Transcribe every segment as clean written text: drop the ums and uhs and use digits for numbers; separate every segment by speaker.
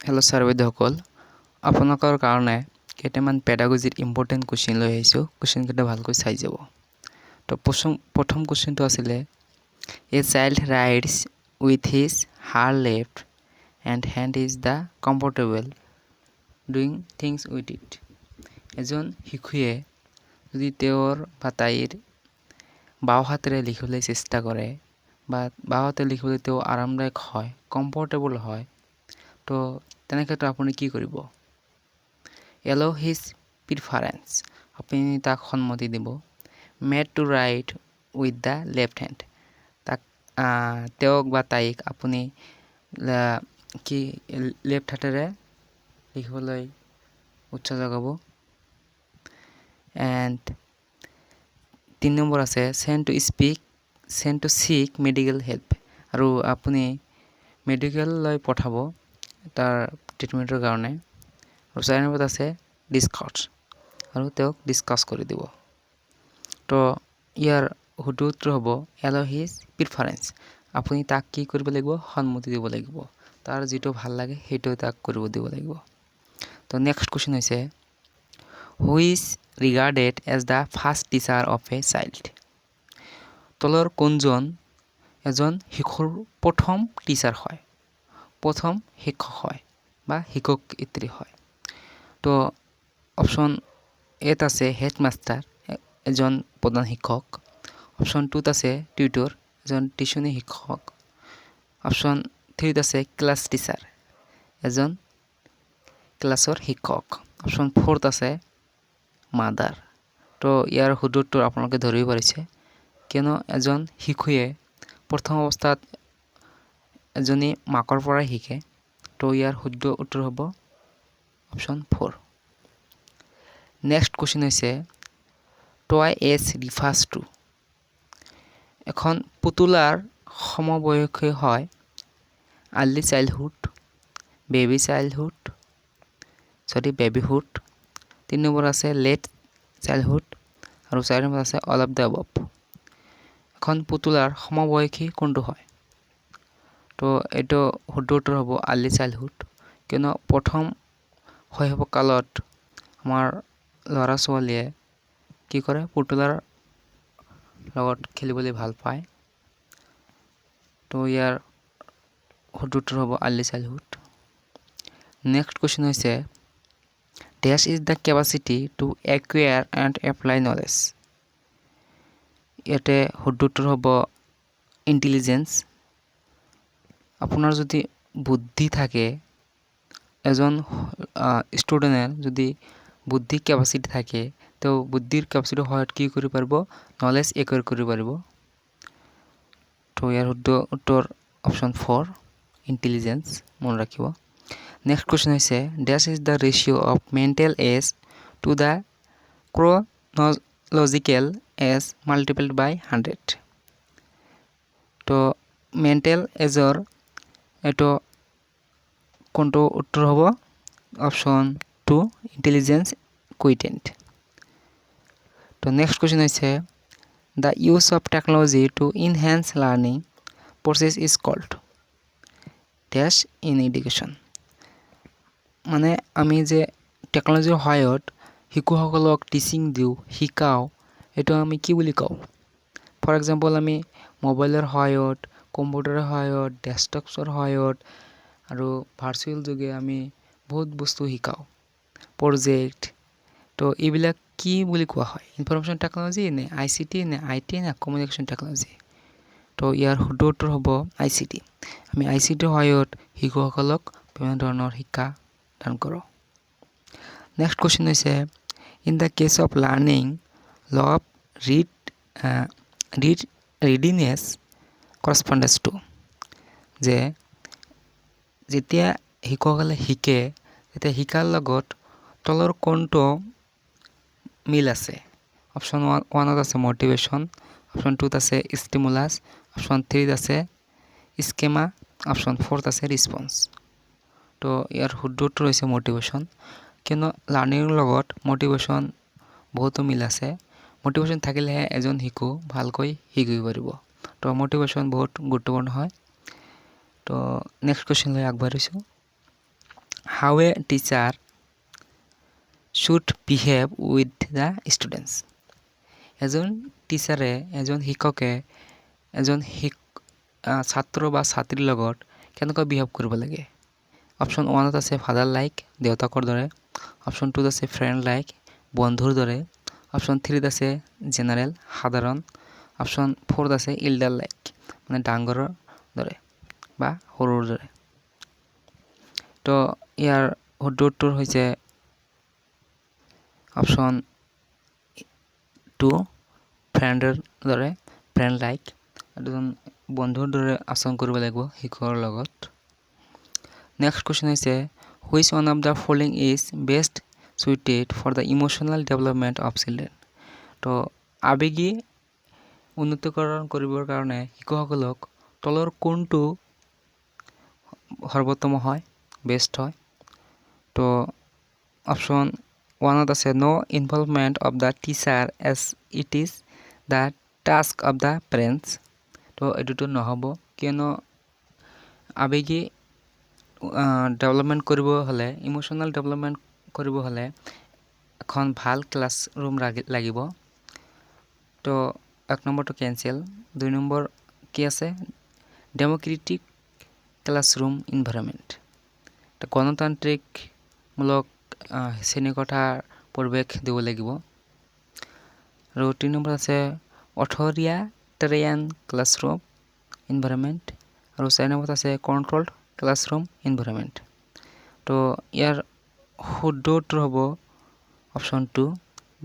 Speaker 1: Hello' sir বাইদেউসকল, আপোনালোকৰ কাৰণে কেইটামান পেডাগজিৰ ইম্পৰ্টেণ্ট কুৱেশ্যন লৈ আহিছোঁ। কুৱেশ্যনকেইটা ভালকৈ চাই যাব। তো প্ৰথম কুৱেশ্যনটো আছিলে, "A child writes with his her left and hand is the comfortable doing things with it." এজন শিশুৱে যদি তেওঁৰ বা তাইৰ বাওঁ হাতেৰে লিখিবলৈ চেষ্টা কৰে বা বাওঁ হাতেৰে লিখিবলৈ তেওঁ আৰামদায়ক হয়, কমফৰ্টেবল হয়, তো তেনে ক্ষেত্ৰত আপুনি কি কৰিব? এল' his preference, আপুনি তাক সন্মতি দিব। Made to write with the left hand, তাক তেওঁক বা তাইক আপুনি কি লেফ্ট হাতেৰে লিখিবলৈ উৎসাহ যোগাব। এণ্ড তিনি নম্বৰ আছে send to seek medical help, আৰু আপুনি মেডিকেললৈ পঠাব তাৰ ট্ৰিটমেণ্টৰ কাৰণে। আৰু চাৰি নম্বৰত আছে ডিছকাছ, আৰু তেওঁক ডিছকাছ কৰি দিব। তো ইয়াৰ শুদ্ধ উত্তৰ হ'ব এল' his preference. আপুনি তাক কি কৰিব লাগিব? সন্মতি দিব লাগিব। তাৰ যিটো ভাল লাগে, সেইটো তাক কৰিব দিব লাগিব। তো নেক্সট কুৱেশ্যন হৈছে, "Who is regarded as the first teacher of a child?" তলৰ কোনজন এজন শিশুৰ প্ৰথম টিচাৰ হয়, প্ৰথম শিক্ষক হয় বা শিক্ষয়িত্ৰী হয়? তো অপশ্যন এত আছে হেড মাষ্টাৰ, এজন প্ৰধান শিক্ষক। অপশ্যন টুত আছে টিউটৰ, এজন টিউচনী শিক্ষক। অপশ্যন থ্ৰীত আছে ক্লাছ টিচাৰ, এজন ক্লাছৰ শিক্ষক। অপশ্যন ফ'ৰত আছে মাদাৰ। তো ইয়াৰ শুদ্ধ উত্তৰ আপোনালোকে ধৰিব পাৰিছে, কিয়নো এজন শিশুৱে প্ৰথম অৱস্থাত এজনী মাকৰ পৰাই শিকে। তো ইয়াৰ শুদ্ধ উত্তৰ হ'ব অপশ্যন ফ'ৰ। নেক্সট কুৱেশ্যন হৈছে, "Toy age refers to." এখন পুতলাৰ সমবয়সী হয় early childhood, baby childhood, sorry, babyhood, তিনি নম্বৰ আছে লেট চাইল্ডহুড আৰু চাৰি নম্বৰ আছে অল অফ the above. এখন পুতলাৰ সমবয়সী কোনটো হয়? তো এইটো শুদ্ধ উত্তৰ হ'ব আৰ্লি চাইল্ডহুড, কিয়নো প্ৰথম শৈশৱ কালত আমাৰ ল'ৰা ছোৱালীয়ে কি কৰে? পুতলাৰ লগত খেলিবলৈ ভাল পায়। তো ইয়াৰ শুদ্ধ উত্তৰ হ'ব আৰ্লি চাইল্ডহুড। নেক্সট কুৱেশ্যন হৈছে, "Dash is the capacity to acquire and apply knowledge." ইয়াতে শুদ্ধ উত্তৰ হ'ব ইণ্টেলিজেঞ্চ। আপোনাৰ যদি বুদ্ধি থাকে, এজন ষ্টুডেণ্টৰ যদি বুদ্ধি কেপাচিটি থাকে, তেওঁ বুদ্ধিৰ কেপাচিটিৰ সহায়ত কি কৰিব পাৰিব? নলেজ একুৱাৰ কৰিব পাৰিব। তো ইয়াৰ শুদ্ধ উত্তৰ অপশ্যন ফ'ৰ, ইণ্টেলিজেঞ্চ, মনত ৰাখিব। নেক্সট কুৱেশ্যন হৈছে, "Dash is the ratio of mental age to the chronological age multiplied by 100." তো মেণ্টেল এজৰ এইটো কোনটো উত্তৰ হ'ব? Option two, intelligence quotient. So next question হৈছে, "The use of technology to enhance learning process is called dash in education." মানে আমি যে টেকন'লজিৰ সহায়ত শিশুসকলক টিচিং দিওঁ, শিকাওঁ, এইটো আমি কি বুলি কওঁ? ফৰ এক্সাম্পল, আমি মোবাইলৰ সহায়ত, কম্পিউটাৰৰ সহায়ত, ডেস্কটপৰ সহায়ত আৰু ভাৰ্চুৱেল যোগে আমি বহুত বস্তু শিকাওঁ, প্ৰজেক্ট। তো এইবিলাক কি বুলি কোৱা হয়? ইনফৰমেশ্যন টেকন'লজি নে আইচিটি নে IT নে কমিউনিকেশ্যন টেকন'লজি? তো ইয়াৰ শুদ্ধ উত্তৰ হ'ব আইচিটি। আমি আইচিটিৰ সহায়ত শিশুসকলক বিভিন্ন ধৰণৰ শিক্ষা দান কৰোঁ। নেক্সট কুৱেশ্যন হৈছে, "In the case of learning, law of readiness corresponds to." যে যেতিয়া শিশুসকলে শিকে, তেতিয়া শিকাৰ লগত তলৰ কোনটো মিল আছে? অপশ্যন ওৱানত আছে মটিভেশ্যন, অপশ্যন টুত আছে ষ্টিমুলাছ, অপশ্যন থ্ৰীত আছে স্কেমা, অপশ্যন ফ'ৰত আছে ৰিছপন্স। তো ইয়াৰ শুদ্ধ উত্তৰ হৈছে মটিভেশ্যন, কিয়নো লাৰ্ণিঙৰ লগত মটিভেশ্যন বহুতো মিল আছে। মটিভেশ্যন থাকিলেহে এজন শিশু ভালকৈ শিকিব পাৰিব। তো মটিভেশ্যন বহুত গুৰুত্বপূৰ্ণ হয়। তো নেক্সট কুৱেশ্যনলৈ আগবাঢ়িছোঁ। How a teacher should behave with the students? এজন টিচাৰে, এজন শিক্ষকে এজন ছাত্ৰ বা ছাত্ৰীৰ লগত কেনেকৈ বিহেভ কৰিব লাগে? অপশ্যন ওৱানত আছে ফাদাৰ লাইক, দেউতাকৰ দৰে। অপশ্যন টুত আছে ফ্ৰেণ্ড লাইক, বন্ধুৰ দৰে। অপশ্যন থ্ৰীত আছে জেনেৰেল, সাধাৰণ। অপশ্যন ফ'ৰত আছে ইল্ডাৰ লাইক, মানে ডাঙৰৰ দৰে বা সৰুৰ দৰে। তো ইয়াৰ শুদ্ধ উত্তৰ হৈছে অপশ্যন টু, ফ্ৰেণ্ডৰ দৰে, ফ্ৰেণ্ড লাইক। এজন বন্ধুৰ দৰে আচৰণ কৰিব লাগিব শিক্ষকৰ লগত। নেক্সট কুৱেশ্যন হৈছে, which one of the following is best suited for the emotional development of children? তো আৱেগিক উন্নতিকৰণ কৰিবৰ কাৰণে শিশুসকলক তলৰ কোনটো সৰ্বোত্তম হয়, বেষ্ট হয়? তো অপশ্যন ওৱানত আছে no involvement of the teacher as it is the task of the parents। তো এইটোতো নহ'ব, কিয়নো আৱেগিক ডেভেলপমেণ্ট কৰিব হ'লে, ইম'চনেল ডেভেলপমেণ্ট কৰিব হ'লে এখন ভাল ক্লাছৰুম লাগিব। তো এক নম্বৰটো কেঞ্চেল। দুই নম্বৰ কি আছে? ডেম'ক্ৰেটিক ক্লাছৰুম ইনভাইৰনমেণ্ট, গণতান্ত্ৰিকমূলক শ্ৰেণীকোঠাৰ পৰিৱেশ দিব লাগিব। আৰু তিনি নম্বৰ আছে অথৰিটেৰিয়ান ক্লাছৰুম ইনভাইৰনমেণ্ট আৰু চাৰি নম্বৰত আছে কণ্ট্ৰলড ক্লাছৰুম ইনভাইৰনমেণ্ট। তো ইয়াৰ শুদ্ধ উত্তৰ হ'ব option two,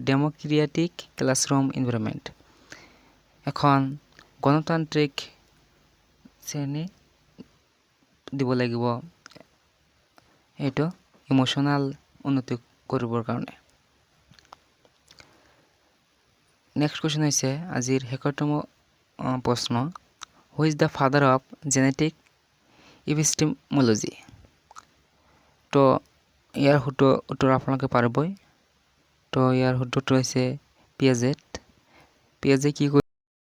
Speaker 1: democratic classroom environment। এখন গণতান্ত্ৰিক শ্ৰেণী দিব লাগিব এইটো ইম'চনেল উন্নতি কৰিবৰ কাৰণে। নেক্সট কুৱেশ্যন হৈছে আজিৰ শেষতম প্ৰশ্ন, who is the father of genetic epistemology? তো ইয়াৰ শুদ্ধ উত্তৰ আপোনালোকে পাৰিবই। তো ইয়াৰ শুদ্ধ উত্তৰ হৈছে পিয়াজেট। পিয়াজে কি